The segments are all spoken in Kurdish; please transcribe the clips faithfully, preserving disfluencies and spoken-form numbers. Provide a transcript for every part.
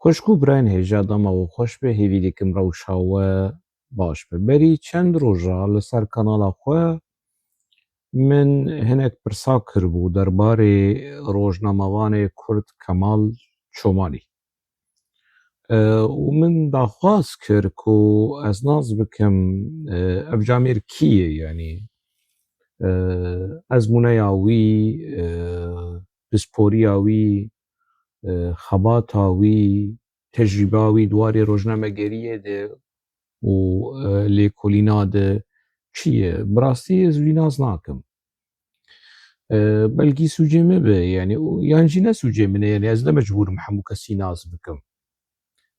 Xweşik û birayên hêja, dema we xweş be, hêvî dikim rewşa we baş be. Berî çend roja li ser kanala xwe min hinek pirsa kiribû derbarê rojnamevanê Kurd Kemal Çomanî. E, û min daxwaz kir ku ez nas bikim, e, ev camêr kî ye, yanî, e, ezmûneya wî, e, pisporiya wî, e, xebata wî, tecrîba wî di warê rojnamegeriyê de û, e, lêkolîna de çi ye? Bi rastî ez wî nas nakim. E, belkî sûcê me be, yanî, û, yan jî ne sûcê min e, yanî ez ne mecbûr im hemû kesî nas bikim.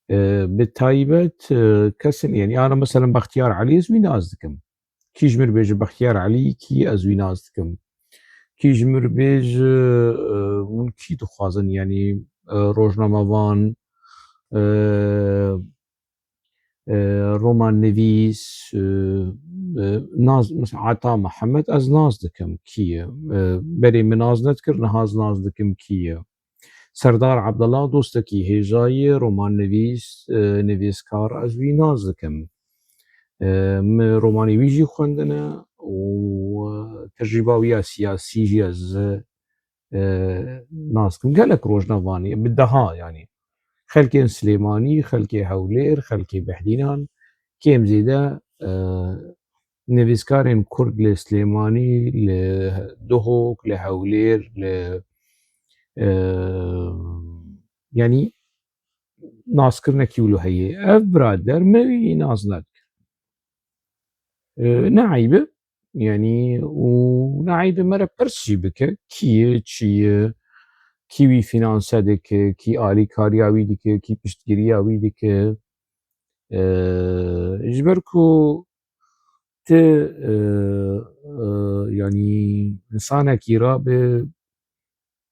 E, bi taybet, e, kesên, yanî, ana, meselen, Bextiyar Elî ez wî nas dikim. Kî ji mir bêje Bextiyar Elî kî, ez wî nas dikim. Kî ji mir bêje, e, hûn kî dixwazin, yanî, e, rojnamevan, e, e, romannivîs, e, e, nas, mesela Ata Mihemed, ez nas dikim kî ye. E, berê min nas nedikir, niha ez nas dikim kî ye. Serdar Abdullah dostekî hêja ye, romannivîs, e, nivîskar, ez wî nas dikim. E, min romanê wî jî xwendine û, e, tecrîba wî ya siyasî jî ez, e, nas dikim. Gelek rojnamevanî, bi deha, yanî xelkên Silêmanî, xelkê Hewlêr, xelkê Behdînan, kêm zêde, e, nivîskarên Kurd li Silêmanî, li Duhok, li Hewlêr, li, e, yanî naskirine kî wilo heye. Ev birader me wî nas nedikir. E, ne eyb e. Yanî, û ne eyb e me re pirs jî bike. Kî ye, çi ye, kî wî fînanse dike, kî alîkariya wî dike, kî piştgiriya wî dike. E, ji ber ku ti, e, e, yanî, insanekî rabe,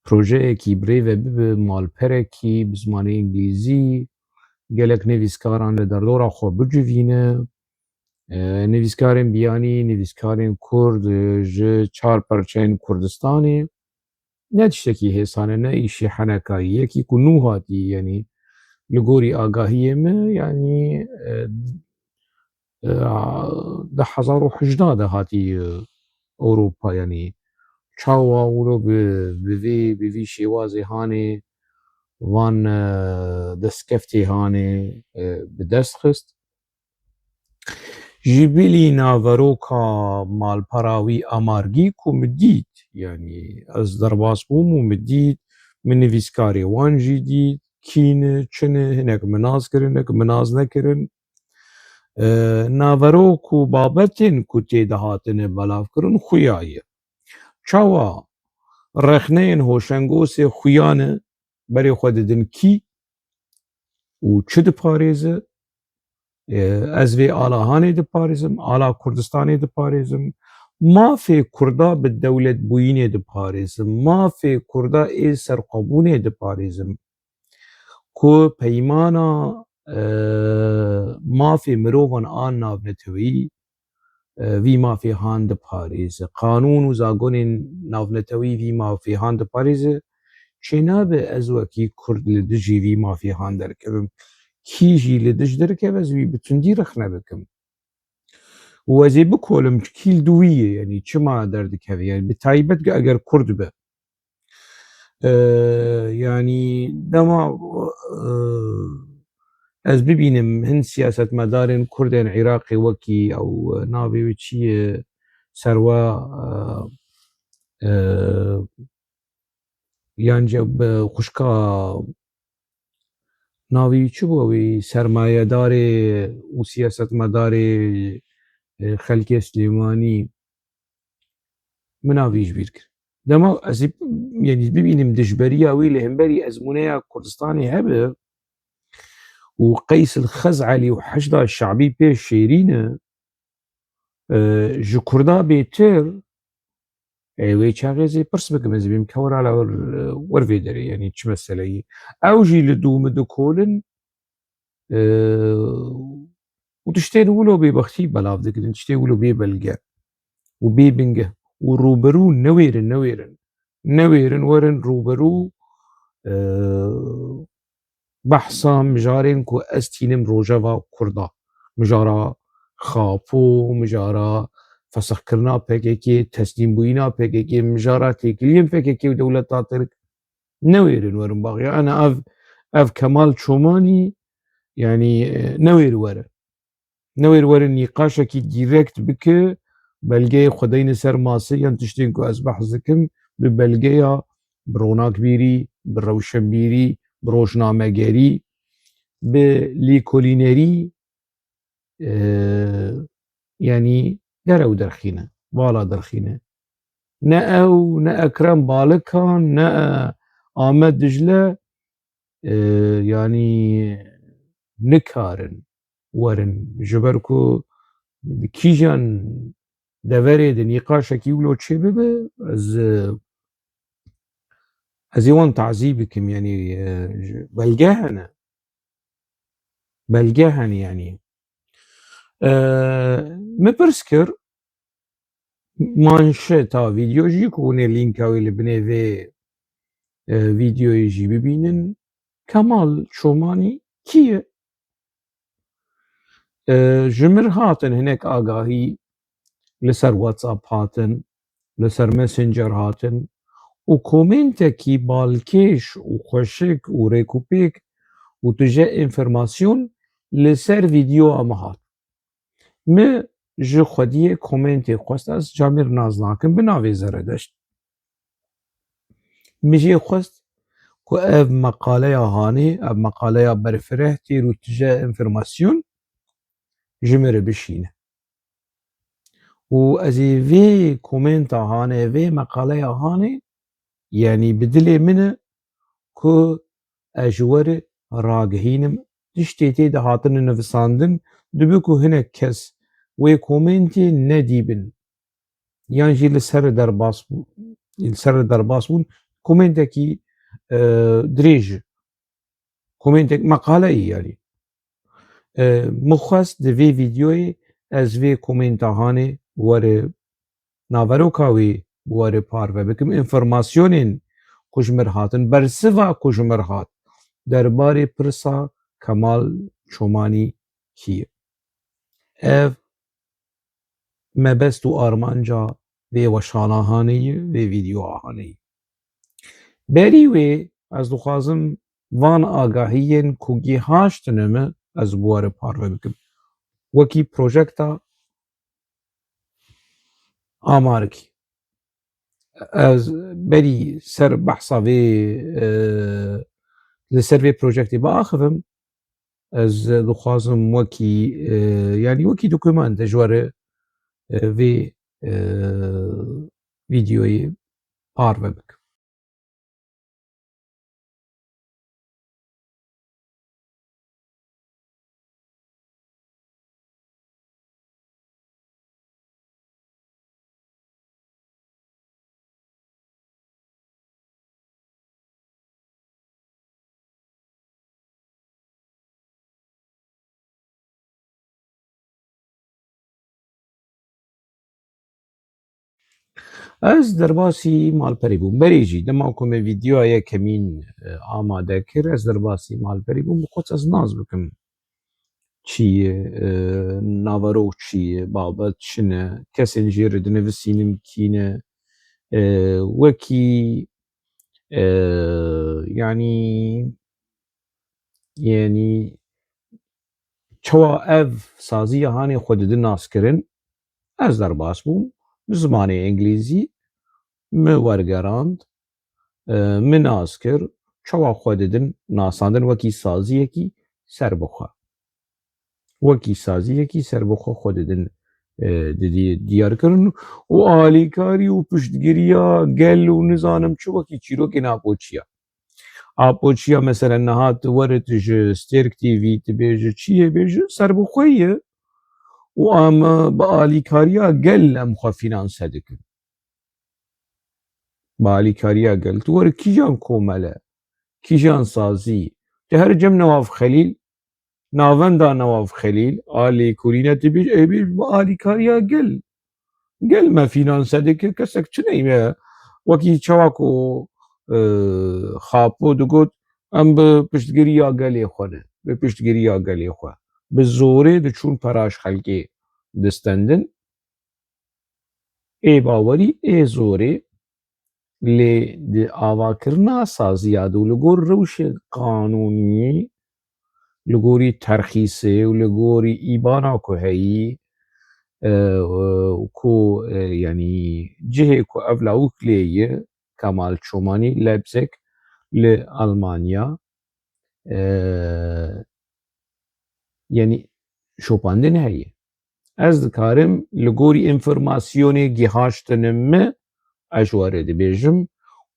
projeyekî birêve bibe, malperekî bi zimanê îngilîzî, gelek nivîskaran li derdora xwe bicivîne, e, nivîskarên biyanî, nivîskarên Kurd, e, ji çar perçeyên Kurdistanê, ne tiştekî hêsan e, ne îşê henekayî, yekî ku nû hatî, yanî li gorî agahiyê min, yanî, e, e, di hezar û hejda de hatî, e, Ewropa, yanî çawa wilo bi, bi vî, bi vî şêwazê hanê van, e, destkeftê hanê, e, bi dest xist. Ji bilî naveroka malpera wî Amargî ku min dît, yanî ez derbas bûm û min dît, min nivîskarê wan jî dît, kî ne, çi ne, hinek min nas kirin, hinek min nas nekirin. E, naverok û babetên ku tê de hatine belavkirin xuya ye. Çawa rexneyên Hoşengosê xuya ne, berê xwe didin kî û çi diparêze? E, ez vê ala hanê diparêzim, ala Kurdistanê diparêzim, mafê Kurda bi dewletbûyînê diparêzim, mafê Kurda ê serxwebûnê diparêzim. Ku peymana, e, mafê mirovan a navneteweyî, e, vî mafê han diparêze. Qanûn û zagonên navneteweyî vî mafê han diparêze. Çênabe ez wekî Kurd li dijî vî mafê han derkevim. Kî jî li dij derkeve, ez wî bi tundî rexne bikim. Û ez ê bikolim, kî li dû wî ye, yanî çima derdikeve, yanî bi taybet eger Kurd be. E, yanî dema, e, ez bibînim hin siyasetmedarên Kurd ên Iraqê wekî ew, e, navê wî çi ye, Serwa, e, e, yan jî bi xwişka navê wî çi bû, wî sermayedarê û siyasetmedarê, e, xelkê Silêmanî, min navê wî ji bîr kir. Dema ez ê, yanî, bibînim dijberiya wî li hemberî ezmûneya Kurdistanê hebe û Qeys el Xez'elî û Heşda Şe'bî pê şêrîn e, e, ji Kurda bêtir, e, wê çaxê ez ê pirs bikim, ez ê bêm kewra la wer, wer vê derê, yanî çi meseleyî. Ew jî li dû min dikolin, e, û tiştên wilo bêbextî belav dikirin, tiştê wilo bê belge û bê bingeh û rûberû newêrin, newêrin, newêrin werin rûberû, e, behsa mijarên ku ez tînim rojeva Kurda. Mijara Xapo, mijara fesixkirina P K K, teslîmbûyîna P K K, mijara têkiliyên P K K û dewleta Tirk newêrin werin baxiya. Ana ev, ev Kemal Çomanî, yanî, e, newêr were. Newêr were nîqaşekî dîrekt bike, belgeyê xwe deyne ser masê yan tiştên ku ez behs dikim, bi belgeya, bi ronakbîrî, bi rewşenbîrî, bi rojnamegerî, bi lîkolînerî, e, yanî derew derxîne, vala derxîne. Ne ew, ne Ekrem Balikan, ne, e, Amed Dicle, e, yanî nikarin werin. Ji ber ku di kîjan deverê de nîqaşekî wilo çêbibe, ez, e, ez ê wan tazî bikim, yanî, e, ji, belge hene. Belge hene, yanî. E, min pirs kir, manşeta vîdeo jî ku hûn ê lînka wê li binê vê, e, vîdeoyê jî bibînin. Kemal Çomanî kî ye? E, ji mir hatin hinek agahî li ser WhatsApp hatin, li ser Messenger hatin û komentekî balkêş û xweşik û rêkûpêk û tije înformasyon li ser vîdeoya min hat. Min ji xwediyê komentê xwest, ez camêr nas nakim, bi navê Zeredeşt. Min jê xwest ku ev meqaleya hanê, ev meqaleya berfireh têr û tije înformasyon ji min re bişîne. Û ez ê vê komenta hanê, vê meqaleya hanê, yanî bi dilê min e ku ez ji we re ragihînim. Tiştê tê de hatine nivisandin, dibe ku hinek kes wê komentê nedîbin. Yan jî li ser derbas bû-, li ser derbas bûn. Komentekî, e, dirêj, komentek meqaleyî yanî. E, min xwest di vê vîdeoyê ez vê komenta hanê were naveroka wî were parve bikim. Înformasyonên ku ji mir hatin, bersiva ku ji mir hat derbarê pirsa Kemal Çomanî kî ye? Ev mebest û armanca vê weşana hanê ye, vê vîdeoya hanê ye. Berî wê ez dixwazim van agahiyên ku gihaştine min ez bi we re parve bikim. Wekî projekta Amarikî. Ez berî ser behsa vê, e, li ser vê projektê biaxivim, ez dixwazim wekî, e, yanî wekî dokumente ji we re, e, vê, e, vîdeoyê parve bikim. Ez derbasî malperî bûm. Berê jî dema ku me vîdeoya yekemîn, e, amade kir, ez derbasî malperî bûm. Bi xwe ez nas bikim çi ye, e, naverok çi ye, babet çi ne, kesên jê re dinivisînim kî ne. E, wekî, e, yanî, yanî çawa ev saziya hanê xwe didin naskirin, ez derbas bûm, bi zimanê îngilîzî min wergerand, e, min nas kir, çawa xwe didin nasandin wekî saziyekî serbixwe. Wekî saziyekî serbixwe xwe didin, e, didî-, diyar kirin û alîkarî û piştgiriya gel û nizanim çi wekî çîrokên Apoçiya. Apoçiya, meselen, niha tu were tu ji Stêrk T V tu bêje çi yê bêje, serbixwe ye û em bi alîkariya gel em xwe fînanse dikin. Bi alîkariya gel. Tu were kîjan komele, kîjan sazî, tu her cem Newaf Xelîl, navenda Newaf Xelîl, a lêkolîne tu bêj, ê bêj bi alîkariya gel. Gel me fînanse dike, kesek çi neyme. Wekî çawa ku, e, Xapo digot, Em bi piştgiriya gelê xwe ne, bi piştgiriya gelê xwe. Bi zorê diçûn pera ji xelkê distendin. Ê bawerî, ê zorê, lê di avakirina saziya de û li gor rewşê qanûnî, li gorî terxîsê û li gorî îbana ku heyî, e, û ku, e, yanî cihê ku ev lawik lê ye, Kemal Çomanî, Leipzig, li Almanya, e, yanî şopandin heye. Ez dikarim li gorî înformasyonê gihaştine min, ez ji we re dibêjim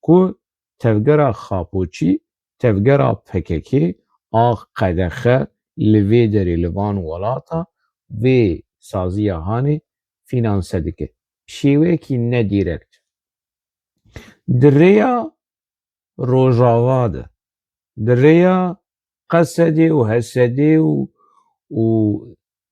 ku tevgera Xapoçî, tevgera P K K a qedexe li vê derê li van welata vê saziya hanê fînanse dike. Şêweyekî nedîrekt. Di rêya Rojava de, di rêya Qesedê û Hesedê û, û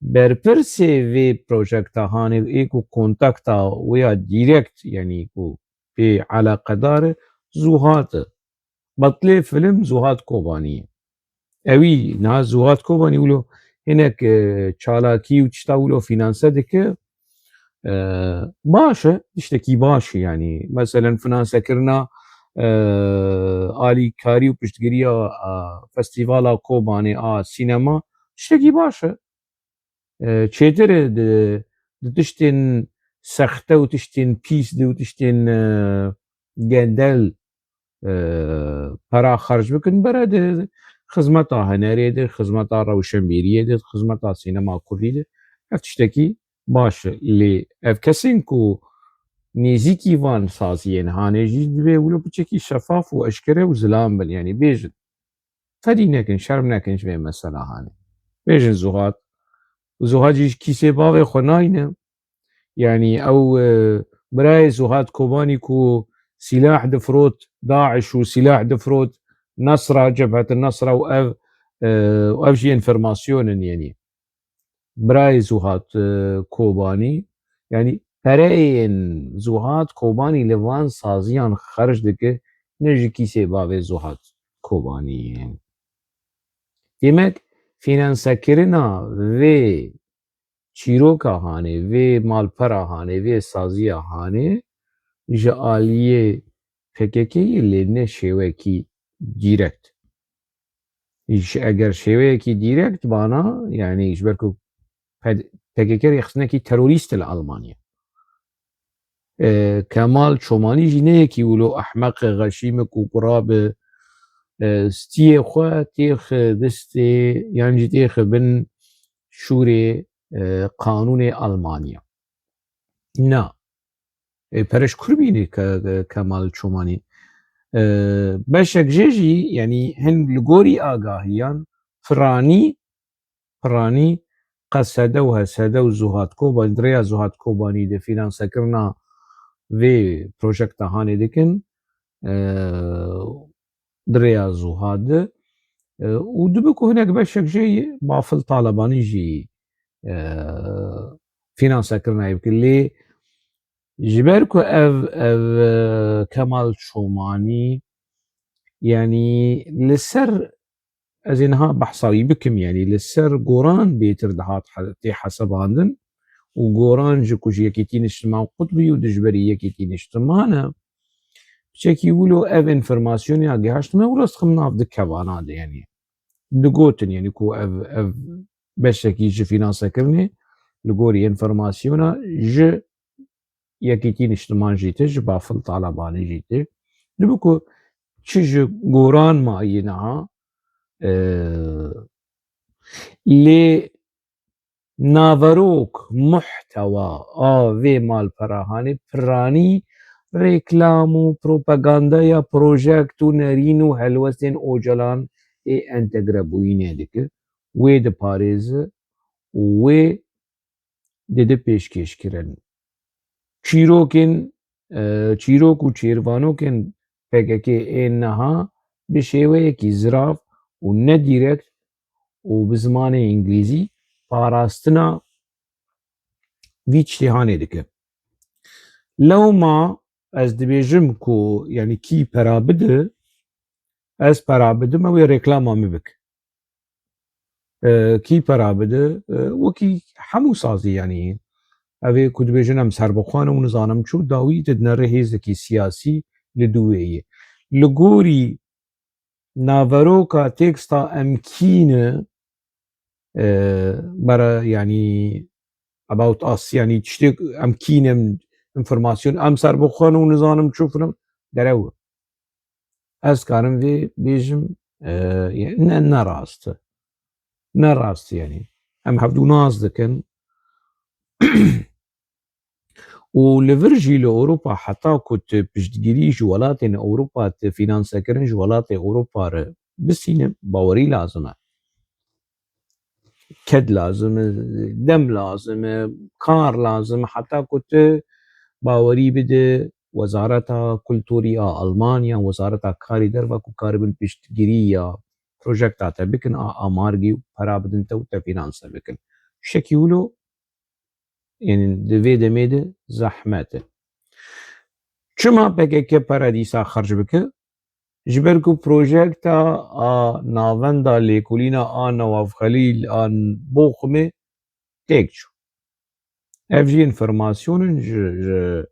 berpirsê vê projekta hanê ê ku kontakta wê ya dîrekt, yanî ku pê eleqedar e, Zuhat e. Betlê film Zuhat Kobanî ye. Ewî niha Zuhat Kobanî wilo hinek, e, çalakî û tişta wilo fînanse dike. E, baş e, tiştekî baş e yanî. Meselen finansekirina, e, alîkarî û piştgiriya, e, festîvala Kobanê a sînema tiştekî baş e. E, çêtir e di, di tiştên sexte û tiştên pîs de û tiştên, e, gendel, e, pera xerc bikin, bere di xizmeta hunerê de, xizmeta rewşenbîriyê de, xizmeta sînema kurdî de. Ev tiştekî baş e. Lê ev kesên ku nêzîkî van saziyên hanê jî divê wilo piçekî şefaf û eşkere û zilam bin. Yanî bêjin, fedî nekin, şerm nekin ji vê mesela hanê. Bêjin Zuhat. Zuhat jî ji kîsê bavê xwe nayne. Yanî ew, e, birayê Zuhat Kobanî ku sîlah difrot, DAIŞ û sîlah difrot Nesra, Cebhet Nesra û ev, e, û ev jî enformasyon in yanî. Birayê Zuhat, e, Kobanî, yanî pereyên Zuhat Kobanî li van saziyan xerc dike, ne ji kîsê bavê Zuhat Kobanî ye. Demek, fînansekirina vê çîroka hanê, vê malpera hanê, vê saziya hanê ji aliyê P K K yê, lê ne şêwekî dîrekt. Ji, eger şêweyekî dîrekt bana, yanî ji ber ku P K K rêxistinekî terorîst e li Almanya. E, Kemal Çomanî jî ne yekî wilo ehmeq e, xeşîm e ku kura bi, e, stiyê xwe têxe destê yan jî têxe bin şûrê, e, qanûnê Almanya. Na. E, pere ji kur bînî ke-, ke-, Kemal Çomanî? E, beşek jê jî, yanî hin li gorî agahiyan piranî, piranî Qesede û Hesede û Zuhat Kobanî, di rêya Zuhat Kobanî de fînansekirina vê projekta hanê dikin, e, di rêya Zuhat de, e, û dibe ku hinek beşek jê Bafil Talebanî jî, e, fînansekirina wê bikin. Lê ji ber ku ev, ev, e, Kemal Çomanî, yanî li ser, ez ê niha behsa wî bikim, yanî li ser Goran bêtir dihat he-, tê hesebandin û Goran ji ku ji Yekîtî Niştiman Qutbî û dijberî Yekîtî Niştiman e, piçekî wilo ev enformasyonê ya gihaştime û rastxim nav di kevana de, yanî digotin, yanî ku ev, ev beşekî ji fînansekirinê li gorî enformasyona ji Yekîtî Niştiman jî tê, ji Bafil Talebanî jî tê. Dibe ku çi ji Goran mayî niha, e, lê naverok, muhtewa a vê malpera hanê piranî reklam û propagandaya projekt û nerîn û helwestên Ocalan ê entegre bûyînê dike, wê diparêze û wê dide pêşkêşkirin. Çîrokên, e, çîrok û çêrvanokên P K K ên niha bi şêweyekî zirav û nedîrekt û bi zimanê îngilîzî parastina vî tiştê hanê dike. Lewma ez dibêjim ku, yanî kî pera bide, Ez pera bidim, ew ê reklama min bik. E, kî pera bide? E, wekî hemû sazî, yanî ev ê ku dibêjin em serbixwe ne û nizanim çi, dawî didine rê hêzekî siyasî li dû wê yê. Li gorî naveroka teksta em kî ne, e, bere, yanî about us, yanî tiştê em kî ne, em, informasyon, em serbixwe ne û nizanim çi filan, derew e. Ez karim vê bêjim, e, ne, ne rast e. Ne rast e, yanî. Em hevdû nas dikin. Û li vir jî li Ewropa, heta ku tu piştgirî ji welatên Ewropa, tu fînansekirin ji welatê Ewropa re bisîne, bawerî lazim e. Ked lazim e, dem lazim e, kar lazim e, heta ku tu bawerî bide Wezareta Kulturî a Almanya, Wezareta Karî Derve ku karibin piştgirî ya projekta te bikin, a amargî û pera bidin te û te fînanse bikin. Tiştekî wilo, yanî di vê demê de zehmet e. Çima P K K pere dîsa xerc bike? Ji ber ku projekta a navenda lêkolîna a Newaf Xelîl a Boxumê têk çû. Ev jî înformasyonin ji, ji,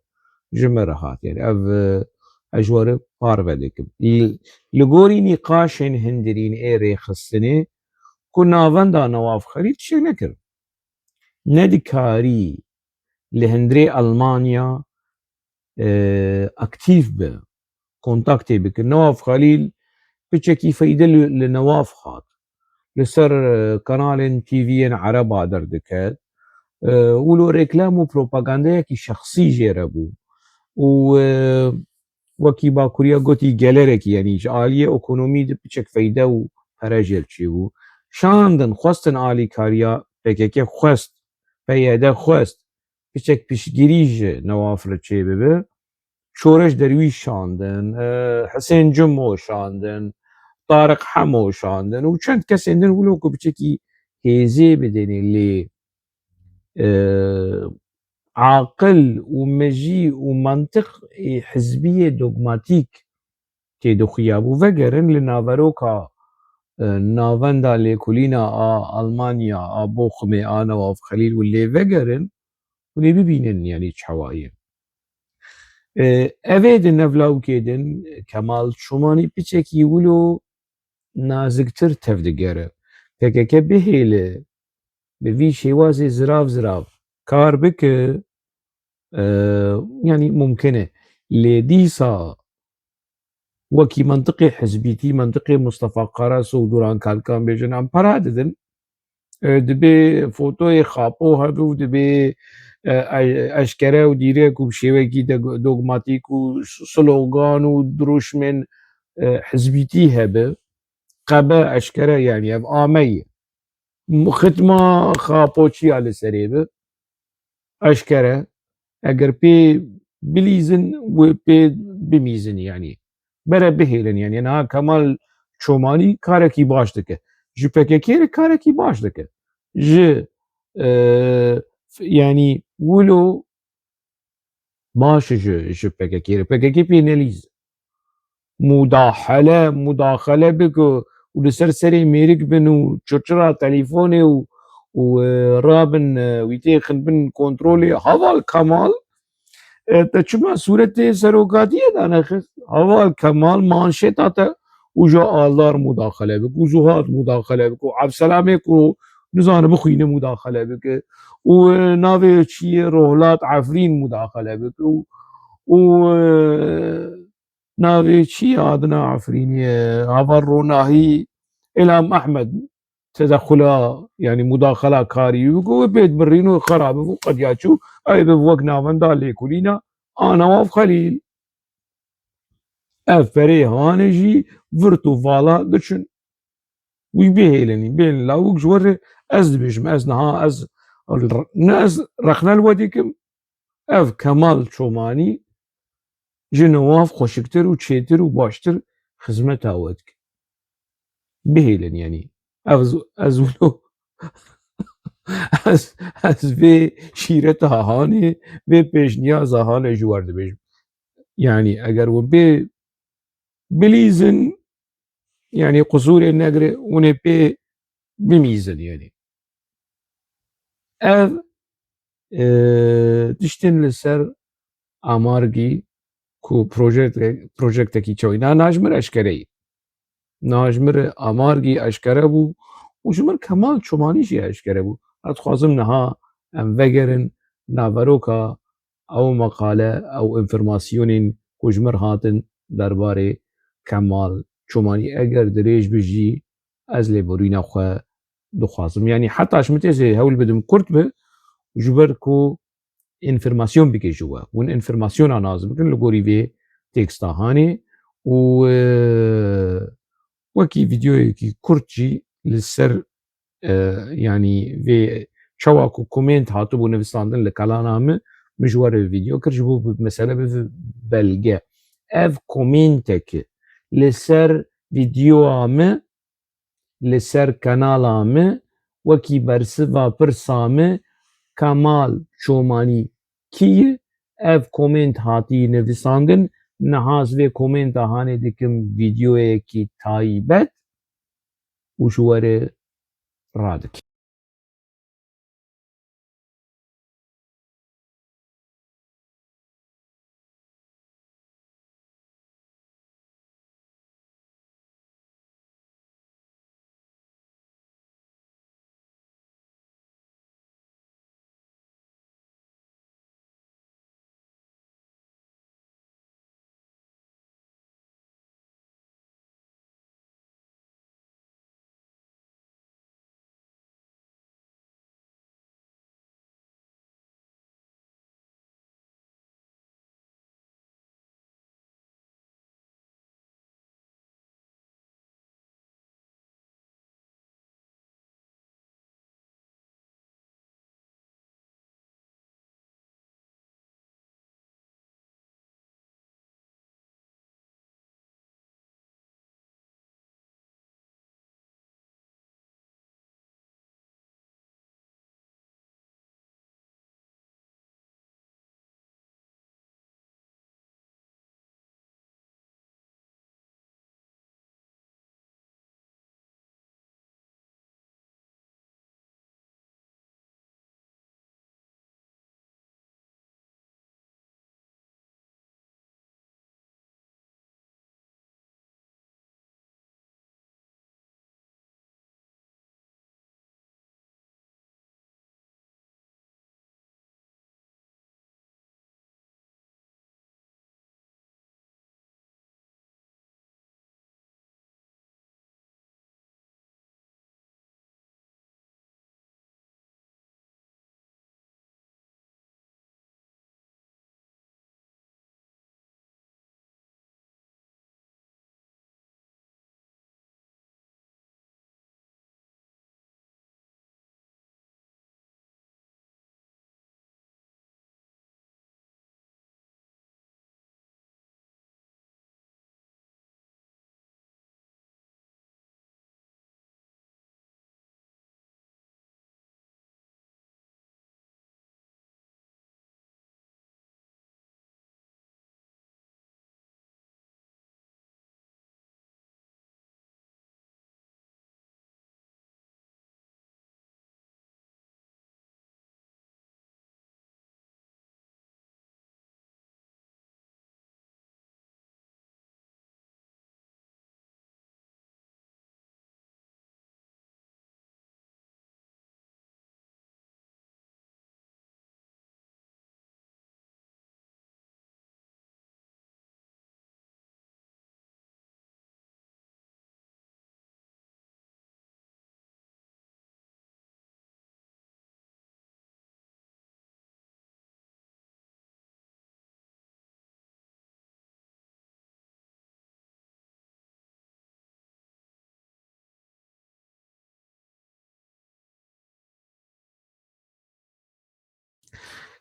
ji me re hat. Yanî ev, e, ez ji we re parve dikim. Li, li gorî nîqaşên hundirîn ê rêxistinê ku navenda Newaf Xelîl tiştek nekir. Nedikarî li hundirê Almanya, e, aktîf be, kontaktê bike. Newaf Xelîl piçekî feyde li, li Newaf hat. Li ser, e, kanalên T V'yên Ereba derdiket. E, wilo reklam û propagandayekî şexsî jê re bû. Û, e, wekî Bakuriya gotî, gelerekî, yanî ji aliyê ekonomî de piçek feyde û pere jê çêbû. Şandin, xwestin alîkariya P K K xwest, P Y D xwest, piçek piştgirî ji Newaf re çêbibe. Şoreş Derwîş şandin, e, Hisên Cimo şandin, Tariq Hemo şandin û çend kesên din wilo ku piçekî hêzê bidênê lê, e, aqil û mejî û mantiq ê hizbiyê dogmatîk têdixuyabû. Vegerin li naveroka, e, navenda lêkolîna a Almanya, a Boxumê, a Newaf Xelîl û lê vegerin, hûn ê bibînin, yanî çawa ye. E, ev ê di nav lawikê din, Kemal Çomanî piçekî wilo naziktir tevdigere. P K K bihêle bi vî şêwazê zirav zirav kar bike, e, yanî mumkin e. Lê dîsa wekî mentiqê hizbîtî, mentiqê Mustafa Karaso û Duran Kalkan bêjin, em para didin. E, dibê fotoyê Xapo hebe û dibê, e, e, eşkere û dîrek û bi şêwekî de dogmatîk û slogan û dirûşmên, e, hizbîtî hebe. Qebe eşkere, yanî ev ameyî. Xitma Xapoçiya li serê bi. Eşkere, eger pê bilîzin, wê pê bimîzin, yanî. Bere bihêlin, yanî. Niha Kemal Çomanî karekî baş dike. Ji P K K re karekî baş dike. Ji, e, f-, yanî, wilo baş e ji, ji P K K re. P K K pê nelîz. Mudahale, mudaxele bike û li ser serê mêrik bin û çirçira telîfonê û, û, e, rabin, e, wî têxin bin kontrolê. Heval Kemal, e, te çima sûretê serokatiyê danexist? Heval Kemal manşeta te û ja Aldar mudaxele bike û Zuhat mudaxele bike û Evselamê ku nizane bixwîne mudaxele bike û, e, navê çi ye, Rohlat Efrîn mudaxele bike û, û, e, navê çi ye, adina Efrînî ye, Heval Ronahî, Îlham Ehmed tedexula, yanî mudaxela karî wî bike, wê pêt birîn û xera bibû, qediya çû, ew ê bibe wek navenda lêkolîna a Newaf Xelîl. Ev perê hane jî virt û vala diçin. Wî bihêlenî, bihêlin lawik ji we re ez dibêjim, ez niha, ez, ne ez rexne li we dikim, ev Kemal Çomanî ji Newaf xweşiktir û çêtir û baştir xizmeta we dike. Bihêlin, yanî. Ev z-, ez wilo, ez, ez vê şîreta hanê, vê pêşniyaza hanê ji we re dibêjim. Yanî, eger we bê bilîzin, yanî qusûrê negire, hûn ê pê bimîzin, yanî. Ev, e, tiştên li ser amargî ku projek-, projektekî çawî. Na, na ji mir eşkere ye. Na ji mir amargî eşkere bû û ji mir Kemal Çomanî jî eşkere bû. Ez dixwazim niha em vegerin naveroka ew meqale, ew înformasyonên ku ji mir hatin derbarê Kemal Çomanî. Eger dirêj be jî, ez lêborîna xwe dixwazim. Yanî heta ji min tê zê hewl bidim kurt be, ji ber ku înformasyon bike ji we. Hûn înformasyona nas bikin li gorî vê teksta hanê û, e, wekî vîdeoyekî kurt jî li ser, e, yanî vê çawa ku komênt hatibû nivîsandin li kanala min, min ji we re vîdeo kir, ji bo bi mesele bibe belge. Ev komêntek e li ser vîdeoya min, li ser kanala min, wekî bersiva pirsa min, Kemal Çomanî kî ye? Ev komênt hatî nivîsandin. Niha ez vê komênta hanê dikim vîdeoyekî taybet û ji we re radikim.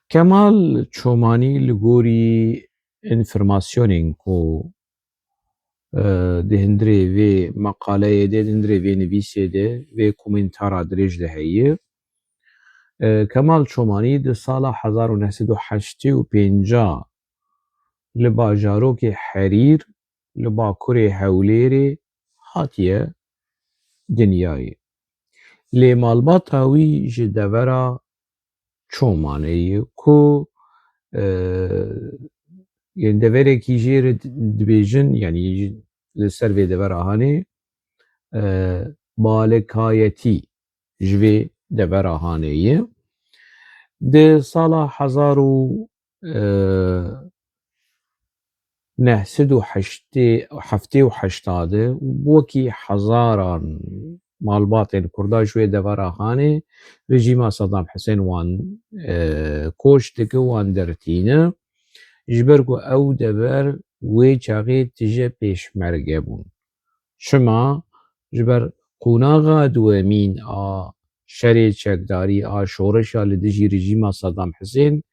Kemal Çomanî li gorî înformasyonên ku, e, di hundirê vê meqaleyê de, di hundirê vê nivîsê de, vê komentara dirêj de heye. E, Kemal Çomanî di sala hezar û neh sed û heştê û pênc li bajarokê Herîr, li bakurê Hewlêrê, hatiye dinyayê. Lê malbata wî ji devera Çomanê ye ku, e, yên deverekî jê re dibêjin, yanî li ser vê devera hanê, e, balikayetî ji vê devera hanê ye. Di sala hezar û, e, neh sed û heftê û heşt de wekî hezaran malbatên Kurda ji wê devera hanê rejîma Saddam Husên wan, e, koç dike, wan dertîne. Ji ber ku ew dever wê çaxê tije pêşmerge bûn. Çima? Ji ber qonaxa duwemîn a şerê çekdarî, a şoreşa li dijî rejîma Saddam Husên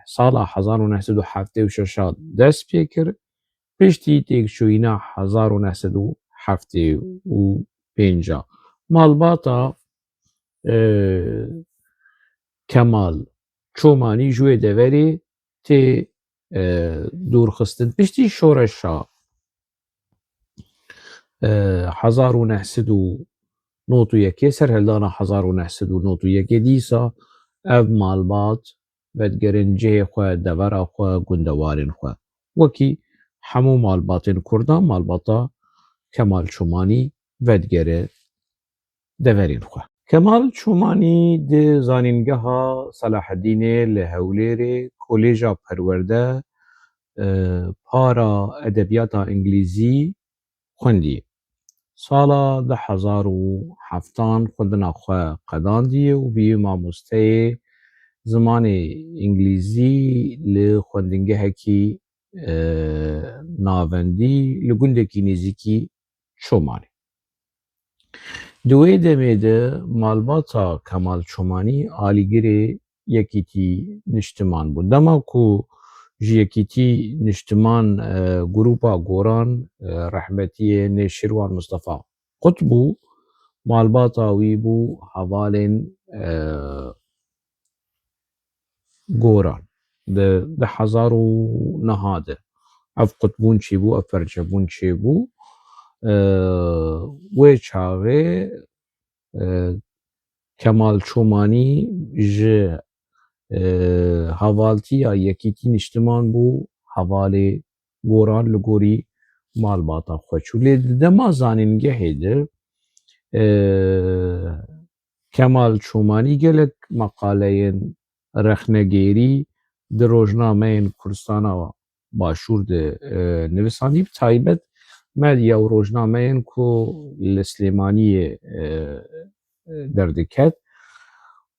sala hezar û neh sed û heftê û şeş a dest pê kir, piştî têkçûyîna hezar û neh sed û heftê û pênc a. Malbata, e, Kemal Çomanî ji wê deverê tê, e, dûrxistin. Piştî şoreşa, e, hezar û neh sed û nod û yekê, serhildana hezar û neh sed û nod û yekê dîsa ev malbat vedigerin cihê xwe, devera xwe, gundewarên xwe. Wekî hemû malbatên Kurdan, malbata Kemal Çomanî vedigere deverên xwe. Kemal Çomanî di Zanîngeha Selahedînê li Hewlêrê Kolêja Perwerde, e, para edebiyata îngilîzî xwendî. Sala du hezar û heftan xwendina xwe qedandiye û bûye mamosteyê zimanê îngilîzî li xwendingehekî, e, navendî li gundekî nêzîkî Çomanê. Di wê demê de malbata Kemal Çomanî alîgirê Yekîtî Niştiman bû. Dema ku ji Yekîtî Niştiman, e, grûpa Goran, e, rehmetiyê Nêşîrwan Mistefa qut bû, malbata wî bû hevalên, e, Goran. Di, di hezar û neha de ev qutbûn çêbû, ev perçebûn çêbû. E, wê çaxê, e, Kemal Çomanî ji, e, hevaltiya Yekîtî Niştiman bû, hevalê Goran li gorî malbata xwe çû. Lê di dema zanîngehê de, e, Kemal Çomanî gelek meqaleyên rexnegêrî di rojnameyên Kurdistana Başûr de, e, nivisandî, bi taybet medya û rojnameyên ku li Silêmaniyê, e, e, derdiket.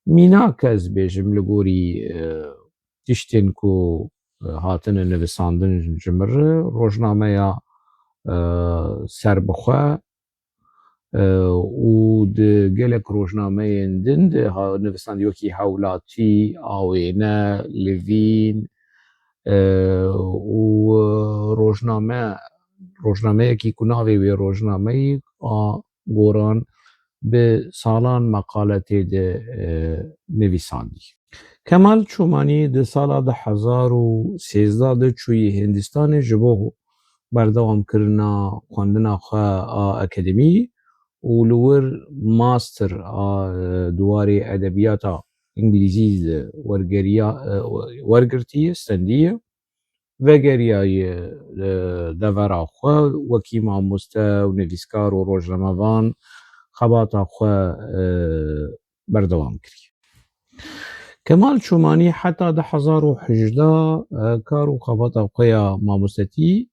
Mînak ez bêjim li gorî, e, tiştên ku, e, hatine nivisandin ji min re, rojnameya, e, Serbixwe, e, û di gelek rojnameyên din de ha-, nivisandî wekî Hewlatî, Awêne, Livîn, e, û, e, rojname, rojnameyekî ku navê wê rojnameyî a Goran bi salan meqale tê de, e, nivîsandî. Kemal Çomanî di sala du hezar û sêzdeh de çûyî Hindistanê ji bo berdewamkirina xwendina xwe a akademî û li wir master a, e, di warê edebiyata îngilîzî de wergeriya, e, wergirtiye, stendiye. Vegeriyaye, e, devera xwe wekî mamoste û nivîskar û rojnamevan xebata xwe, e, berdewam kiriye. Kemal Çomanî heta du hezar û hejdeh, e, kar û xebata xwe ya mamostetî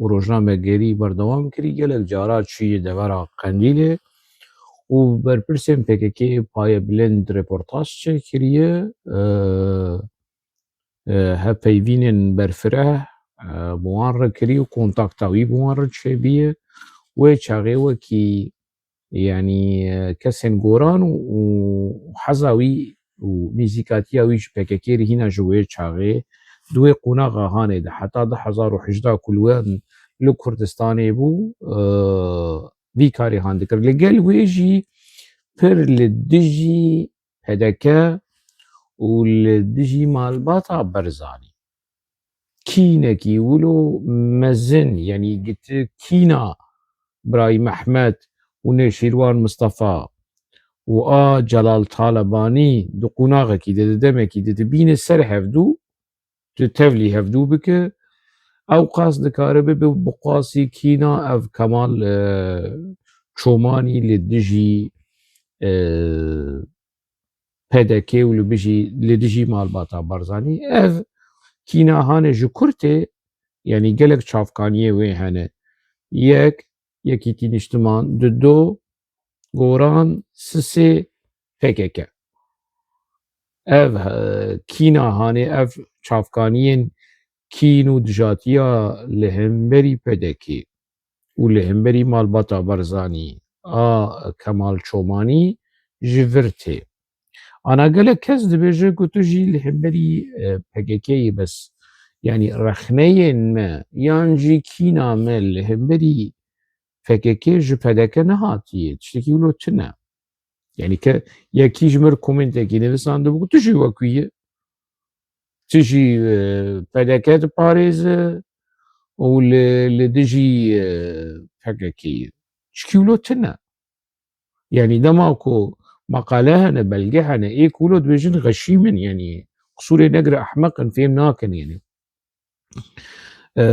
û rojnamegerî berdewam kirî. Gelek cara çûyî devera Qendîlê û berpirsên P K K paye bilind reportaj çêkiriye. E, e, hevpeyvînên berfireh, e, bi wan re kirî û kontakta wî bi wan re çêbîye. Wê çaxê wekî, yanî, e, kesên Goran û, û heza wî û nîzîkatiya wî ji P K K re hîna ji wê çaxê di wê qonaxa hanê de heta du hezar û hejdeh ku li wan li Kurdistanê bû, e, vî karê han dikir. Li gel wê jî pir li dijî P D K û li dijî malbata Barzanî kînekî wilo mezin, yanî giti kîna Birayî Mehmet û Nêşîrwan Mistefa û a Celal Talebanî di qonaxekî de, di demekî de dibîne ser hevdû, di tevlî hevdû bike, ew qas dikare bibe bi qasî kîna ev Kemal, e, Çomanî li dijî, e, P D K û li bijî, li dijî malbata Barzanî. Ev kîna hane ji kurtê, yanî gelek çavkaniyê wê hene. Yek, Yekîtî Niştiman, di do, Goran, sisê P K K. Ev, e, kîna hanê ev çavkaniyên kîn û dijatiya li hemberî P D K û li hemberî malbata Barzanî a Kemal Çomanî ji vir tê. Ana gelek kes dibêje ku tu jî li hemberî, e, P K K yî, bes, yanî rexneyên me yan jî kîna me li hemberî P K K ji P D K nehatiye. Tiştekî wilo tune. Yanî ke yekî ji mir komentekî nivîsandibû ku tu jî wekî yî. Tu jî, e, P D K diparêze û li, li dijî, e, P K K yî. Tiştekî wilo tune. Yanî dema ku meqale hene, belge hene, ê ku wilo dibêjin xeşîm in, yanî qisûrê negire, ehmeq in, fêm nakin, yanî. Eee,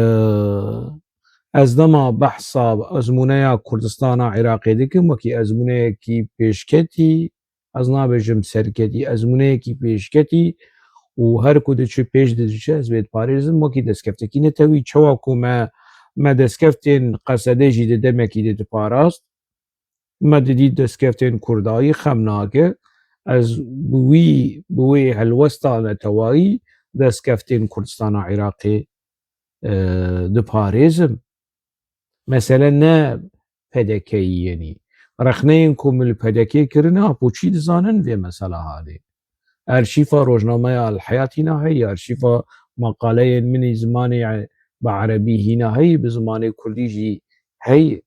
ez dema behsa ezmûneya Kurdistana Iraqê dikim, wekî ezmûneyekî pêşketî, ez nabêjim serketî, ezmûneyekî pêşketî û her ku diçe pêş diçe ez vê diparêzim wekî destkeftî netewî. Çawa ku me, me destkeftên Qesedê jî di demekî de diparast, me didî destkeftên Kurdayî xem nake. Ez bi wî, bi wê helwesta netewayî destkeftên Kurdistana Iraqê, e, diparêzim. Mesele ne P D K yî yenî. Rexneyên ku min li P D K kirine, apo çî dizanin vê mesela halê. Arşîfa rojnameya El Heyat hîna heye, arşîfa maqaleyên min ê zimanê bi erebî hîna heye, bi zimanê kurdî jî heye.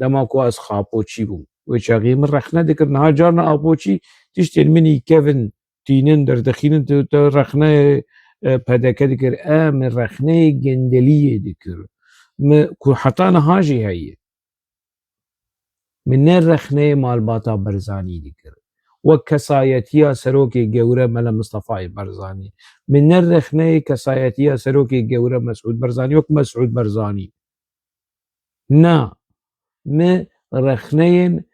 Dema ku ez xapoçî bûm, wê çaxê min rexne dikir. Niha carna apoçî tiştên min î kevin tînin, derdixînin, tu, tu rexneyê, e, P D K dikir. E, min rexneyê gendeliyê dikir. Min ku heta niha jî heye. Min ne rexneyê malbata Barzanî dikir. Wek kesayetiya serokê gewre Mele Mistefayê Barzanî. Min ne rexneyê kesayetiya serokê gewre Mesûd Barzanî, wek Mesûd Barzanî. Na, me rexneyên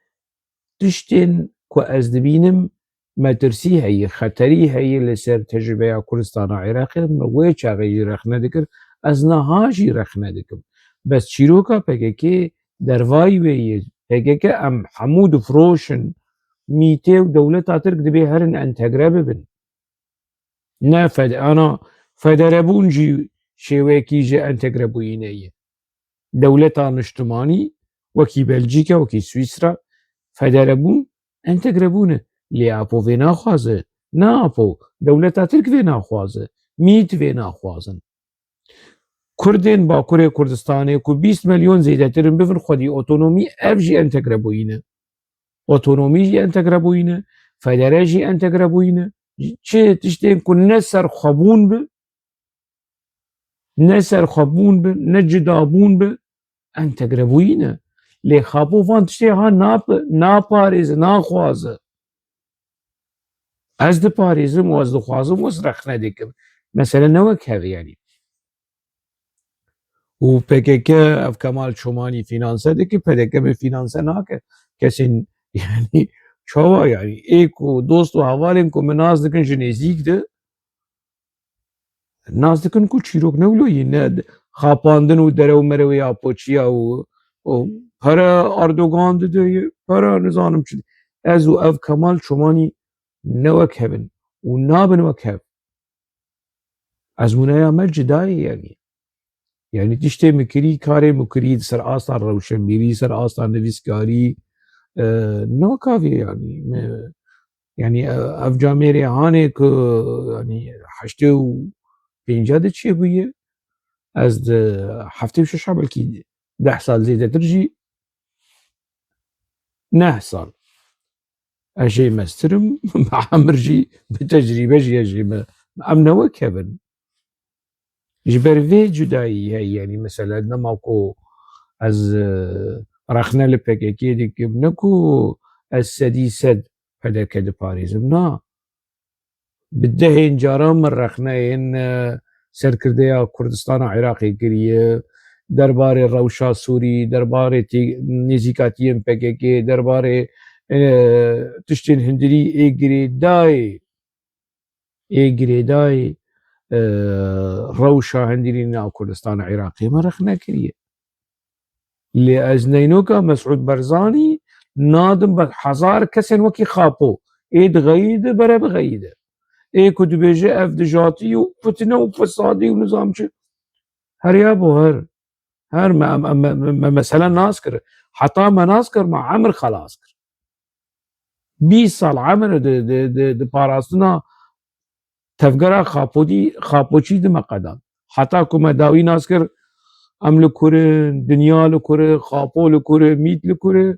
tiştên ku ez dibînim metirsî heye, xeterî heye li ser tecrûbeya Kurdistana Iraqê, me wê çaxê jî rexne dikir, ez niha jî rexne dikim. Bes çîroka P K K dervayî wê ye. P K K em hemû difiroşin. Mîtê û dewleta Tirk dibê herin entegre bibin. Ne fed-, ana federebûn jî şêweyekî ji entegrebûyînê ye. Dewleta niştimanî, wekî Belcîka, wekî Swîsra, federebûn, entegrebûn e. Lê apo vê naxwaze. Na apo, dewleta Tirk vê naxwaze. Mît vê naxwazin. Kurdên Bakurê Kurdistanê ku bîst milyon zêdetir in bibin xwedî otonomî, ev jî entegrebûyîn e. Otonomî jî entegrebûyîn e, federe jî entegrebûyîn e. Çi tiştên ku ne serxwebûn bi, ne serxwebûn bi, ne cidabûn bi, entegrebûyî ne. Lê Xapo van tiştê ha nap-, naparêze, naxwaze. Ez diparêzim û ez dixwazim û ez rexne dikim. Mesele ne wek hev e, yanî. Û P K K ev Kemal Çomanî fînanse dike, P D K min fînanse nake. Kesên, yanî, çawa, yanî, ê ku dost û hevalên ku min nas dikin ji nêzîk de, nas dikin ku çîrok ne wilo yî, ne xapandin û derew merewê ya poçiya û, û pere Erdogan dide, pere nizanim çi. Ez û ev Kemal Çomanî ne wek hev in û nabin wek hev. Ezmûneya me cida ye, yanî. Yanî tiştê min kirî, karê min kirî, di ser asta rewşenbîrî, ser asta nivîskarî, e, ne wek avê, yanî. Me, yanî, e, ev camêrê hanê ku, yanî, heştê û pênca de çêbûye, ez di heftê û şeşa belkî deh sal zêdetir jî, neh sal. Ez jê mestir im, bi emir jî, bi tecrîbe jî ez jê me. Em ne wek hev in. Ji ber vê cudayî heye, yanî mesela dema ku ez, e, Rexne li P K K dikim, ne ku ez sedî sed P D K diparêzim, na. Bi dehên caran min rexneyên, e, serkirdeya Kurdistana Iraqê kiriye, derbarê rewşa Sûrî, derbarê tê-, nêzîkatiyên P K K, derbarê, e, tiştên hundirî ê girêdayê, ê girêdayê, e, rewşa hundirî nav Kurdistana Iraqê min rexne kiriye. Lê ez neynoka Mesûd Barzanî nadim be hezar kesên wekî Xapo. Ê dixeyîde, bere bixeyîde. Ê ku dibêje ev dijatî û fitne û fesadî û nizam çi. Her ya bo her. Her me, me, me, me, me mesele nas kir. Heta me nas kir, me emir xelas kir. Bîst sal emir di, di, di, di parastina tevgera Xapodî, Xapoçî di me qedan. Heta ku me dawî nas kir, em li kur in, dinya li kur e, Xapo li kur e, Mît li kur e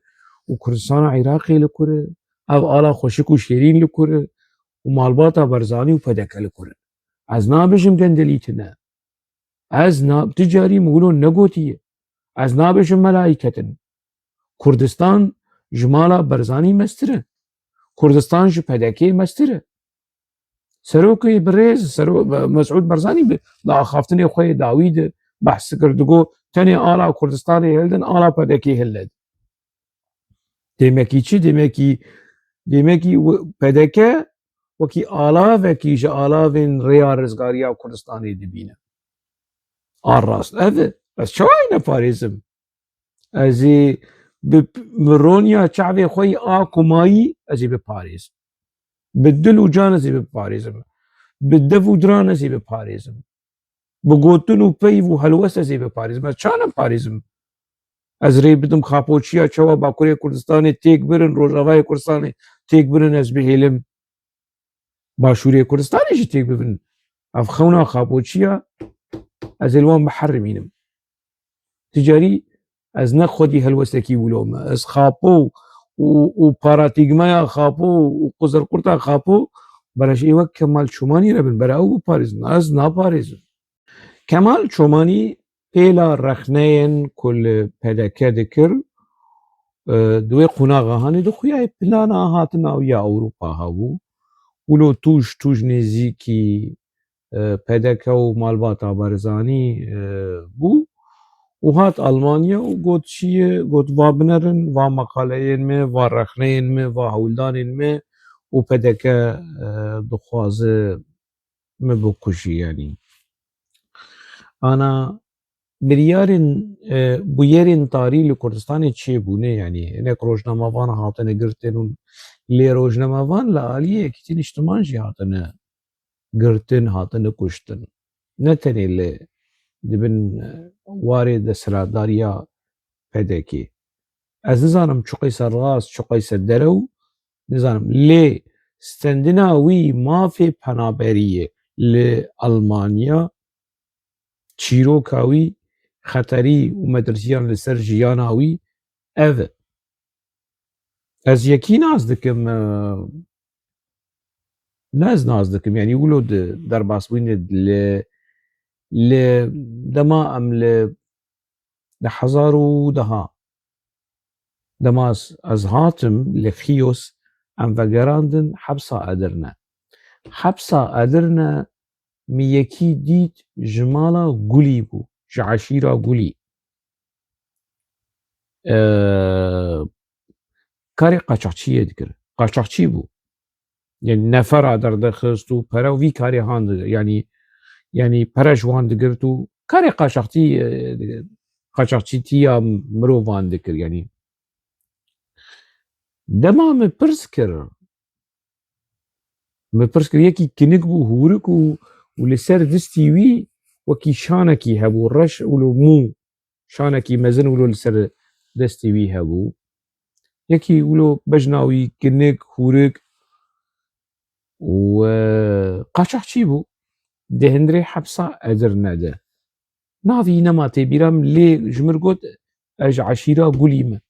û Kurdistana Iraqê li kur e. Ev ala xweşik û şêrîn li kur e û malbata Barzanî û P D K li kur e. Ez nabêjim gendelî tune. Ez na-, tu carî min wilo negotiye. Ez nabêjim melayî ketin. Kurdistan ji mala Barzanî mestir e. Kurdistan ji P D K mestir e. Serokê birêz, Sero-, Mesûd Barzanî bi, di axaftinê xwe yê dawî de behs dikir, digot, tenê ala Kurdistanê hildin, ala P D K hildin. Demekî çi? Demekî, demekî w-, P D K wekî alavekî ji alavên rêya rizgariya Kurdistanê dibîne. A rast ev e. Ez çawa wî neparêzim? Ez ê bi p-, mironiya çavê xwe yî a kumayî ez ê biparêzim. Bi dil û can ez ê biparêzim. Bi dev û diran ez ê biparêzim. Bi gotin û peyv û helwest ez ê biparêzim. Ez ça neparêzim? Ez rê bidim Xapoçiya çawa Bakurê Kurdistanê têk birin, Rojavayê Kurdistanê têk birin, ez bihêlim Başûrê Kurdistanê jî têk bibin. Ev xewna Xapoçiya ez ê li wan biherimînim. Ti carî ez ne xwedî helwestekî wilo me. Ez Xapo û, û paratîgmaya Xapo û quzerqurta Xapo, bera ji ê wek Kemal Çomanî re bin, bera ew biparêzin. Ez naparêzim. Kemal Çomanî pêla rexneyên ku li P D K dikir, e, di wê qonaxa hanê dixuyayê plana hatina wî ya Ewropa hebû. Wilo tûj, tûj nêzîkî, e, P D K û malbata Barzanî, e, bû û hat Almanya û got çi ye, got, va binerin, va meqaleyên me, va rexneyên me, va hewldanên me û P D K, e, dixwaze me bikujî, yanî. Ana biryarên, e, bûyerên tarî li Kurdistanê çêbûne, yanî hinek rojnamevan hatine girtin û lê rojnamevan li aliyê Yekîtî Niştiman jî hatine girtin, hatine kuştin. Ne tenê li dibin, e, warê desthilatdariya P D K. Ez nizanim çiqî ser rast, çiqî ser derew, nizanim. Lê stendina wî mafê penaberiyê li Almanya, çîroka wî, xeterî û metirsiyan li ser jiyana wî ev e. Ez yekî nas dikim, e, ne ez nas dikim, yanî wilo di derbasbûyînê li, li dema em li di hezar û deha, dema ez, ez hatim li Xiyos, em vegerandin hepsa Edirne. Hepsa Edirne min yekî dît ji mala Gulî bû, ji eşîra Gulî. E, karê qaçaxçiyê dikir. Qaçaxçî bû. Yanî nefera derdixist û pere û vî karê han di-, yanî, yanî pere ji wan digirt û karê qaçaxçî, e, qaçaxçîtiya mirovan dikir, yanî. Dema min pirs kir, min pirs kir, yekî kinik bû, hûrik û, û li ser distî wî wekî şanekî hebû, reş û li mû şanekî mezin wilo li ser destê wî hebû. Yekî wilo bejna wî kinik, hûrik û, e, qaçaxçî bû. Di hundirê hepsa Edirne de. Navî nema tê bîra min, lê ji mir got, ez ji eşîra Gulî me.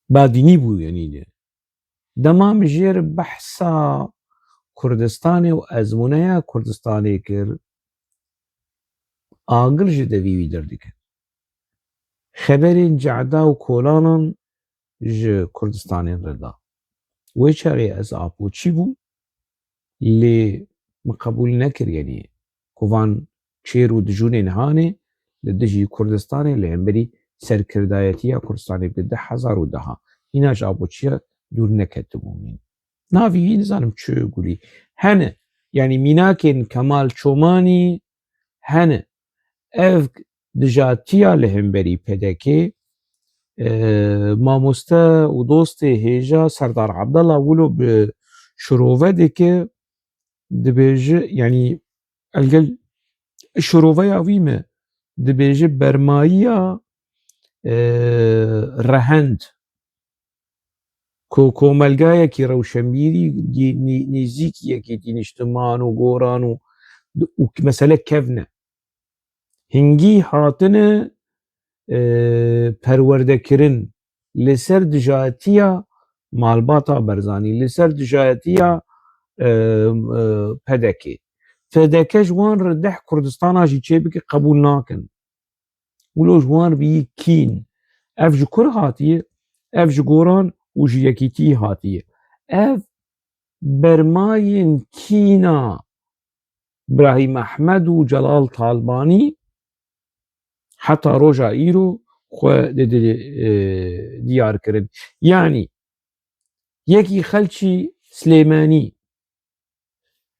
Badînî bû, yanî de. Dema min jêr behsa Kurdistanê û ezmûneya Kurdistanê kir, agir ji devî wî derdikir. xeberên cehda û kolanan ji Kurdistanê re da. Wê çaxê ez apoçî bûm, lê min qebûl nekir, yanî ku van çêr û dijûnên hanê li dijî Kurdistanê li hemberî serkirdayetiya Kurdistanê bi du hezar û deh, îna ji apoçiya dûr neketibû. Navî wî nizanim çi gulî hene, yanî mînakên Kemal Çomanî hene. Ev dijatiya li hemberî P D K, e, mamoste û dostê hêja Serdar Abdallah wilo bi şirove dike, dibêje, yanî elgel şiroveya wî me dibêje bermayiya, e, rehend ku komelgayekî rewşenbîrî gî-, nî-, nêzîkî yekîtî niştiman û goran û, û mesele kevn e. Hingî hatine, e, perwerdekirin li ser dijayetiya malbata Barzanî, li ser dijayetiya, e, e, P D K. P D K ji wan re deh Kurdistana jî çêbike qebûl nakin. Wilo ji wan re bî kîn. Ev ji kur hatiye? Ev ji goran û ji yekîtî hatiye. Ev bermayên kîna Birahîm Ehmed û Celal Talbanî heta roja îro xwe di, di, e, diyar kirin. Yanî yekî xelçî Silêmanî,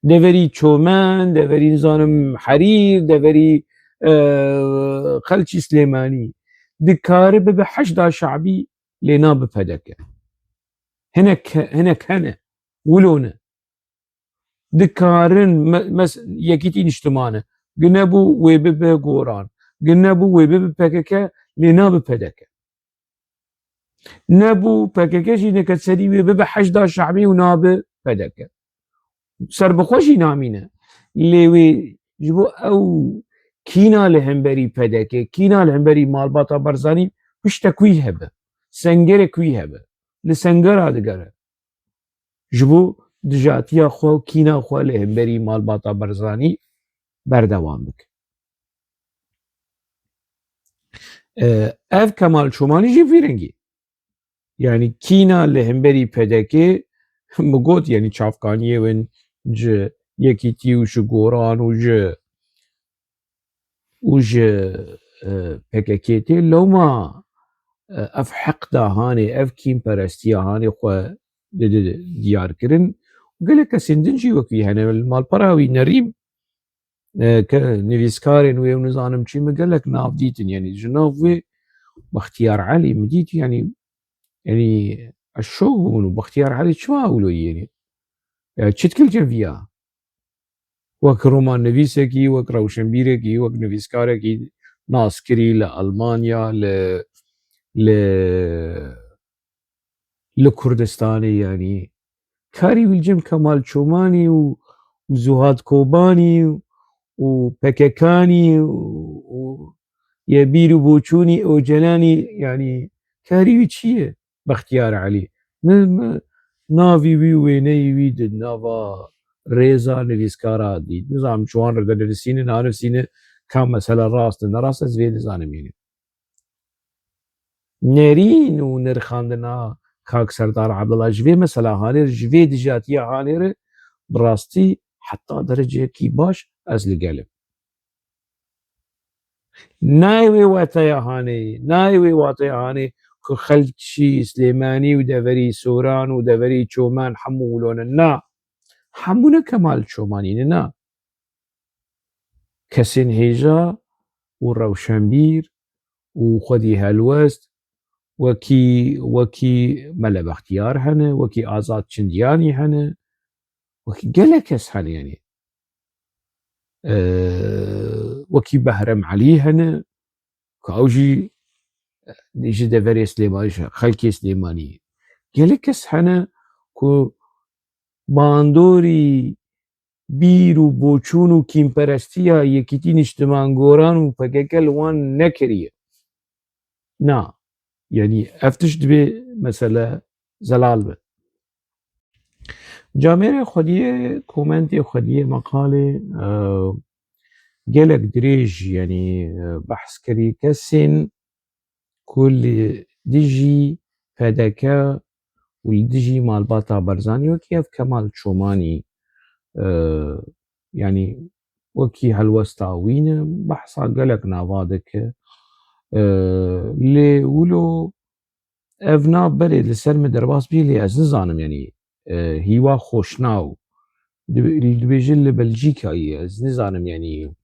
deverî Çomen, deverî nizanim Herîr, deverî, e, xelçî Silêmanî dikare bibe heşda şabî lê nabe P D K. Hinek, hinek hene. Wilo ne. Dikarin me-, mes-, yekîtî niştimane. Gi nebû wê bibe goran. Gi nebû wê bibe P K K, lê nabe P D K. Nebû P K K jî neket serî wê bibe heşda şabî û nabe P D K. Serbixwe jî namîne. Lê wê ji bo ew kîna li hemberî P D K, kîna li hemberî malbata Barzanî piştek wî hebe. Sengerek wî hebe. Li sengera digere. Ji bo dijatiya xwe û kîna xwe li hemberî malbata Barzanî berdewam bike. E, ev Kemal Çomanî jî vî rengî. Yanî kîna li hemberî P D K, min got, yanî çavkaniyê win ji yekîtî û ji goran û ji û ji, e, P K K tê. Lewma, e, ev heqda hanê, ev kînperestiya hanê xwe di, di, diyar kirin. Gelek kesên din jî wek wî hene. Li malpera wî Nerîm, e, ke nivîskarên wê û nizanim çi, min gelek nav dîtin. Yanî ji nav wê Bextiyar Elî min dît, yanî, yanî ez şok bûm û Bextiyar Elî çima wilo yê? Ya çi dikil ceviya? Wek romannivîsekî, wek rewşenbîrekî, wek nivîskarekî naskirî li Almanya, li, li, li Kurdistanê, yanî karî wî li cem Kemal Çomanî û, û Zuhad Kobanî û P K K'nî û, û Yebîr û Boçûnî, Ocalanî, yanî karî wî çi ye? Bextiyar Elî. Min, min navî wî û wêneyê wî di nava rêza nivîskara dît. Nizanim çi wan re dinivîsîne, nanivîsîne, ka mesela rast e, nerast e, ez vê nizanim yanî. Nerîn û nirxandina kak Serdar Abdullah ji vê mesela hanê re, ji vê dijatiya hanê re bi rastî heta dereceyekî baş ez li gel im. Nayê wê wateya hanê, nayê wê wateya hanê ku xelkşî Silêmanî û deverî Soran û deverî Çoman hemû wilo ne. Na. Hemû ne Kemal Çomanî ne, na. Kesên hêja û rewşenbîr û xwedî helwest wekî, wekî Mele Bextiyar hene, wekî Azad Çindiyanî hene, wekî gelek kes hene, yanî. E, wekî Behrem Elî hene, ku ew jî ji deverê Silêmanî, ji xelkê Silêmanî ye. Gelek kes hene ku bandorî bîr û boçûn û kînperestiya Yekîtî Niştiman Goran û P K K li wan nekiriye. Na, yanî ev tişt divê mesele zelal be. Camêrê xwediyê, komentê xwediyê, meqalê, e, gelek dirêj, yanî, e, behs kirî kesên ku li dijî P D K û li dijî malbata Barzanî, wekî ev Kemal Çomanî, e, yanî wekî helwesta wî ne, behsa gelek nava dike. E, lê wilo ev nav berê li ser min derbas bî, lê ez nizanim, yanî, e, Hîwa Xoşnaw. Dibe-, dibêje li Belcîkayê, ez nizanim, yanî.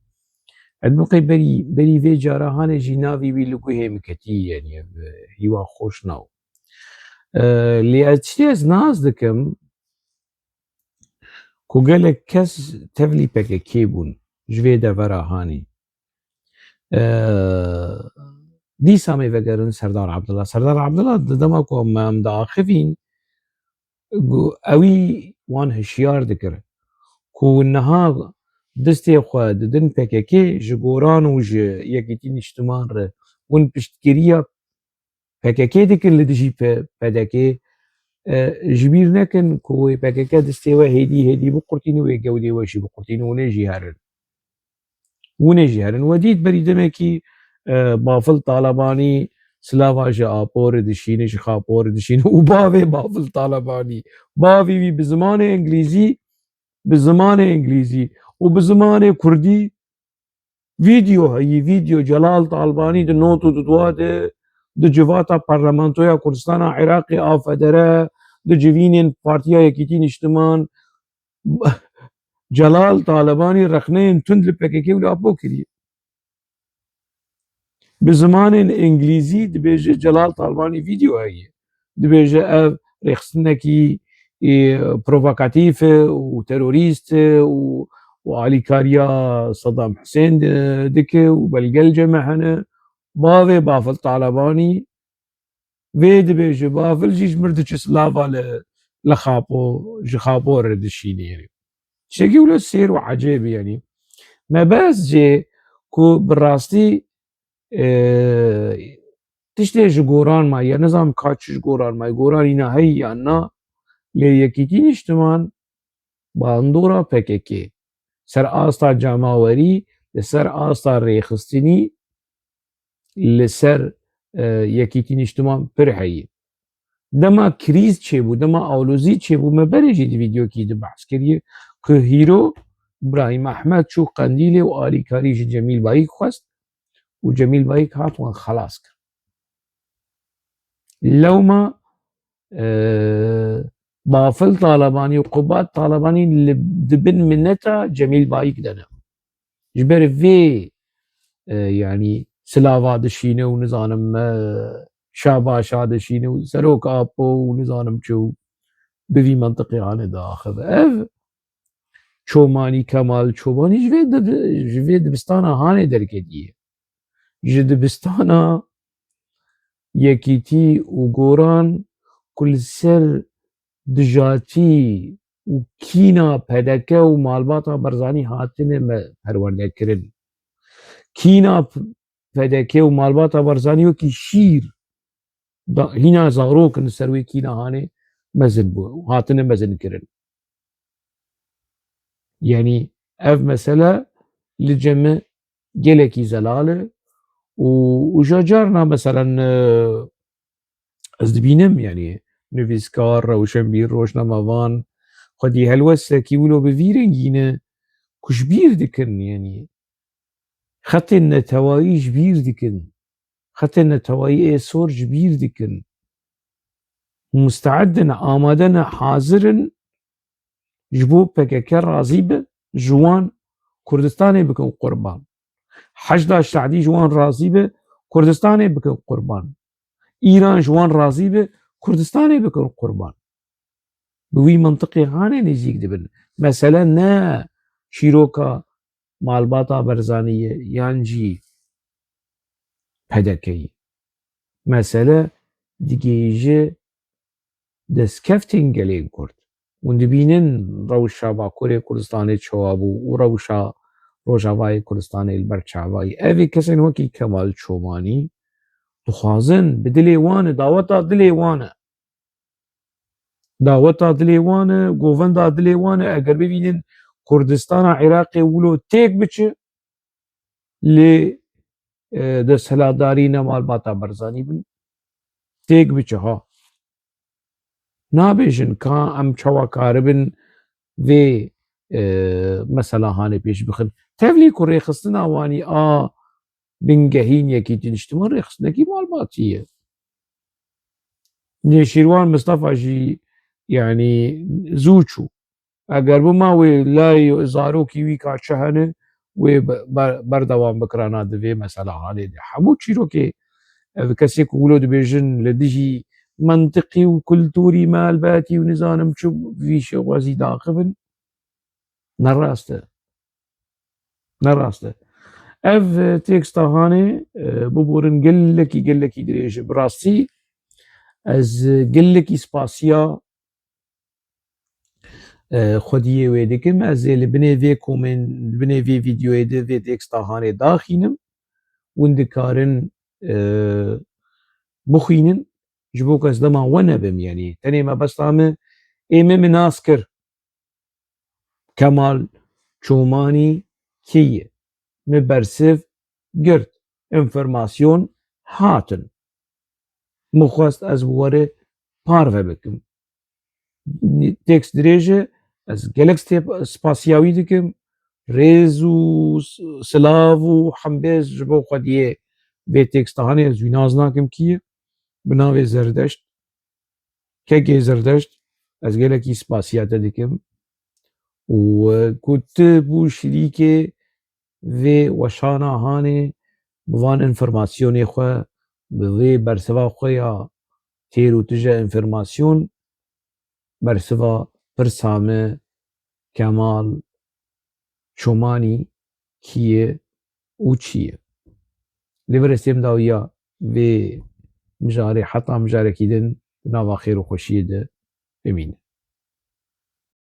Ez dibiqê berî, berî vê cara hanê jî navî wî li guhê min ketî, yanî, ev, e, Hîwa Xoşnaw. E, lê ez tiştê ez nas dikim ku gelek kes tevlî P K K bûn ji vê devera hanê. E, dîsa em ê vegerin Serdar Abdullah. Serdar Abdullah di dema ku em, em diaxivîn, gu-, ewî wan hişyar dikir ku niha destê xwe didin P K K, ji Goran û ji Yekîtî Niştiman re, hûn piştgiriya P K K dikin li dijî P-, P D K. E, ji bîr nekin ku wê P K K destê we hêdî hêdî biqurtîne, wê gewdê we jî biqurtîne, hûn ê jî herin. Hûn ê jî herin. We dît berî demekî, e, Bafil Talebanî silava ji Apo re dişîne, ji Xapo re dişîne û bavê Bafil Talebanî, bavê wî bi zimanê îngilîzî, bi zimanê îngilîzî û bi zimanê kurdî vîdeo heyî, vîdeo Celal Talebanî di not û di dua de di civata Parlamentoya Kurdistana Iraqê afedere, di civînên Partiya Yekîtî Niştiman, Celal Talebanî rexneyên tund li P K K û li Apo kiriye. Bi zimanên îngilîzî dibêje Celal Talebanî vîdeo heye. Dibêje ev rêxistinekî, ê, provokatîf e û terorîst e û, û alîkariya Saddam Husên di-, dike û belge li cem me hene. Bavê Bafil Talebanî vê dibêje, bavil jî ji mir diçe silava li, li Xapo, ji Xapo re dişîne, yanî. Tiştekî wilo sêr û ecêb e, yanî. Me behs cê ku bi rastî, e, tiştê ji Goran maye, ya nizanim ka çi ji Goran maye, Goran îna heyî yan na, lê Yekîtî Niştiman bandora P K K ser asta cemawerî, li ser asta rêxistinî, li ser, e, Yekîtî Niştiman pir heyî. Dema krîz çêbû, dema alozî çêbû, me berê jî di vîdeokî de behs kiriye ku hîro Birahîm Ehmed çû Qendîlê û alîkarî ji Cemîl Bayik xwest û Cemîl Bayik hat wan xelas kir. Lewma, e, Bafil Talebanî û Qubat Talebanî li, di bin mineta Cemîl Bayik de ne. Ji ber vê, e, yanî silava dişîne û nizanim, e, şabaşa dişîne û serok Apo û nizanim çi û bi vî mentiqê hane diaxive. Ev Çomanî, Kemal Çomanî ji vê dibi-, ji vê dibistana hane derketiye. Ji dibistana Yekîtî û Goran ku li ser dijatî û kîna P D K û malbata Barzanî hatine me perwerde kirin. Kîna P-, P D K û malbata Barzanî wekî şîr da, hîna zarok in li ser wê kîna hanê mezin bû, hatine mezin kirin. Yanî ev mesele li cem me gelekî zelal e û, û ja carna meselen, e, ez dibînim, yanî nivîskar, rewşenbîr, rojnamevan xwedî helwestekî wilo bi vî rengî ne ku ji bîr dikin, yanî xetên netewayî ji bîr dikin. Xetên netewayî ê sor ji bîr dikin. Musteed in, amade ne, hazir in ji bo P K K razî be, ji wan Kurdistanê bikin qurban. Heşda Şadî ji wan razî be, Kurdistanê bikin qurban. Îran ji wan razî be, Kurdistanê bikin qurban. Bi wî mintiqê hanê nêzîk dibin. Mesele ne çîroka malbata Barzanî ye yan jî P D K ye. Mesele digihîje destkeftên gelên Kurd. Hûn dibînin rewşa Bakurê Kurdistanê çawa bû û rewşa Rojavayê Kurdistanê li ber çavayî. Ev ê kesên wekî Kemal Çomanî dixwazin, bi dilê wan e, daweta dilê wan e. Daweta dilê wan e, govenda dilê wan e, eger bivînin Kurdistana Iraqê wilo têk biçe, lê e, desthilatdarî ne malbata Barzanî bin. Têk biçe ha. Nabêjin ka em çawa karibin vê, e, mesela hanê pêş bixin. Tevlî ku rêxistina wanî a bingehîn yekî tîniştiman rêxistinekî malbatî ye. Nêşîrwan Mistefa jî, yanî, zû çû. Eger bima wê layê zarokî wî ka çi hene, wê be-, ber-, berdewam bikirana di vê mesela hanê de. Hemû çîrokê ev kesê ku wilo dibêjin li dijî mentiqî û kultûrî malbatî û nizanim çi vî şêwazî daxivin, ne rast e. Ne rast e. Ev, e, teksta hanê, e, biborin gelekî, gelekî dirêj e. Bi rastî ez gelekî spasiya, e, xwediyê wê dikim. Ez ê li binê vê komên-, binê vê vîdeoyê de vê teksta hanê daxînim. Hûn dikarin, e, bixwînin. Ji bo ku ez dema we nebim, yanî tenê mebesta min, ê min min nas kir. Kemal Çomanî kî ye? Min bersiv girt. Înformasyon hatin. Min xwest ez bi we re parve bikim. Tekst dirêj e, ez gelek stê-, spasiya wî dikim. Rêz û s-, silav û hembêz ji bo xwediyê vê teksta hanê ez wî nas nakim kî ye. Bi navê Zerdeşt, Kekê Zerdeşt, ez gelekî spasiya te dikim. Û, e, ku tu bû şirîkê vê weşana hanê bi van înformasyonê xwe, bi vê bersiva xwe ya têr û tije înformasyon, bersiva pirsa me Kemal Çomanî kî ye û çi ye? Lê vir ez têm dawiya vê mijarê heta mijarekî din di nava xêr û xweşiyê de bimînin.